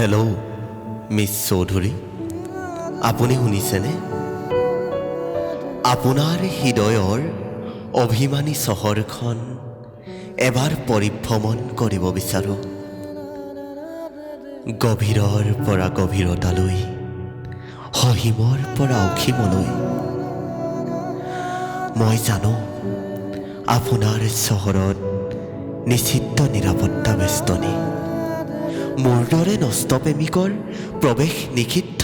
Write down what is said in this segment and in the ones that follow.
Hello' miss Choudhury, আপুনি শুনিছেনে? আপোনাৰ হৃদয়ৰ অভিমানী চহৰখন এবাৰ পৰিভ্ৰমণ কৰিব বিচাৰোঁ। গভীৰৰ পৰা গভীৰতালৈ, সসীমৰ পৰা অসীমলৈ। মই জানো আপোনাৰ চহৰত নিশ্চিত নিৰাপত্তা বেষ্টনী, মোৰ দৰে নষ্ট প্ৰেমিকৰ প্ৰৱেশ নিষিদ্ধ।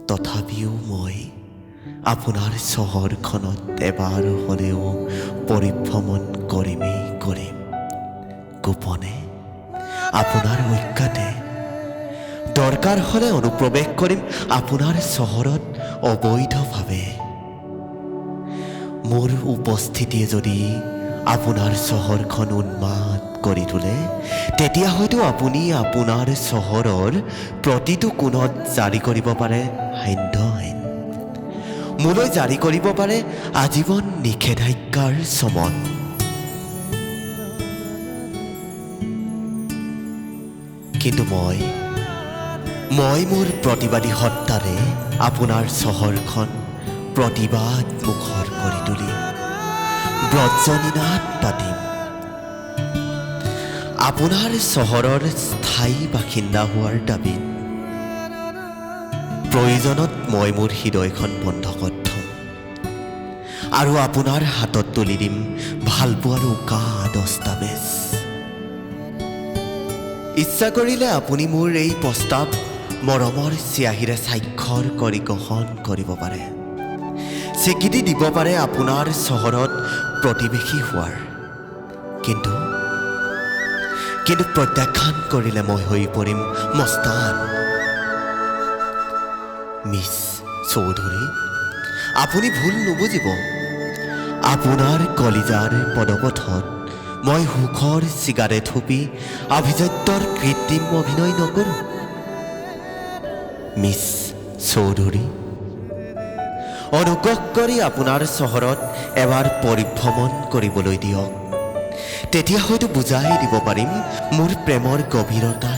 তথাপিও মই আপোনাৰ চহৰখনত এবাৰ হ'লেও পৰিভ্ৰমণ কৰিমেই কৰিম, গোপনে আপোনাৰ অজ্ঞাতে। দৰকাৰ হ'লে অনুপ্ৰৱেশ কৰিম আপোনাৰ চহৰত অবৈধভাৱে। মোৰ উপস্থিতিয়ে যদি আপোনাৰ চহৰখন উন্মাদ কৰি তোলে, তেতিয়া হয়তো আপুনি আপোনাৰ চহৰৰ প্ৰতিটো কোণত জাৰি কৰিব পাৰে সান্ধ্য আইন, মোলৈ জাৰি কৰিব পাৰে আজীৱন নিষেধাজ্ঞাৰ চমন। কিন্তু মই মই মোৰ প্ৰতিবাদী সত্তাৰে আপোনাৰ চহৰখন প্ৰতিবাদ মুখৰ কৰি তুলিম, ব্ৰজনীনাদ পাতিম। আপোনাৰ চহৰৰ স্থায়ী বাসিন্দা হোৱাৰ দাবীত প্ৰয়োজনত মই মোৰ হৃদয়খন বন্ধকত থ'ম আৰু আপোনাৰ হাতত তুলি দিম ভালপোৱাৰ উকা দস্তাবেজ। ইচ্ছা কৰিলে আপুনি মোৰ এই প্ৰস্তাৱ মৰমৰ চিয়াহীৰে স্বাক্ষৰ কৰি গ্ৰহণ কৰিব পাৰে, স্বীকৃতি দিব পাৰে আপোনাৰ চহৰত প্ৰতিবেশী হোৱাৰ। কিন্তু কিন্তু প্ৰত্যাখ্যান কৰিলে মই হৈ পৰিম মস্তান। মিছ চৌধুৰী, আপুনি ভুল নুবুজিব, আপোনাৰ কলিজাৰ পদপথত মই সুখৰ চিগাৰেট হুপি আভিজাত্যৰ কৃত্ৰিম অভিনয় নকৰোঁ। মিছ চৌধুৰী, অনুগ্ৰহ কৰি আপোনাৰ চহৰত এবাৰ পৰিভ্ৰমণ কৰিবলৈ দিয়ক, তেতিয়া হয়তো বুজাই দিব পাৰিম মোৰ প্ৰেমৰ গভীৰতা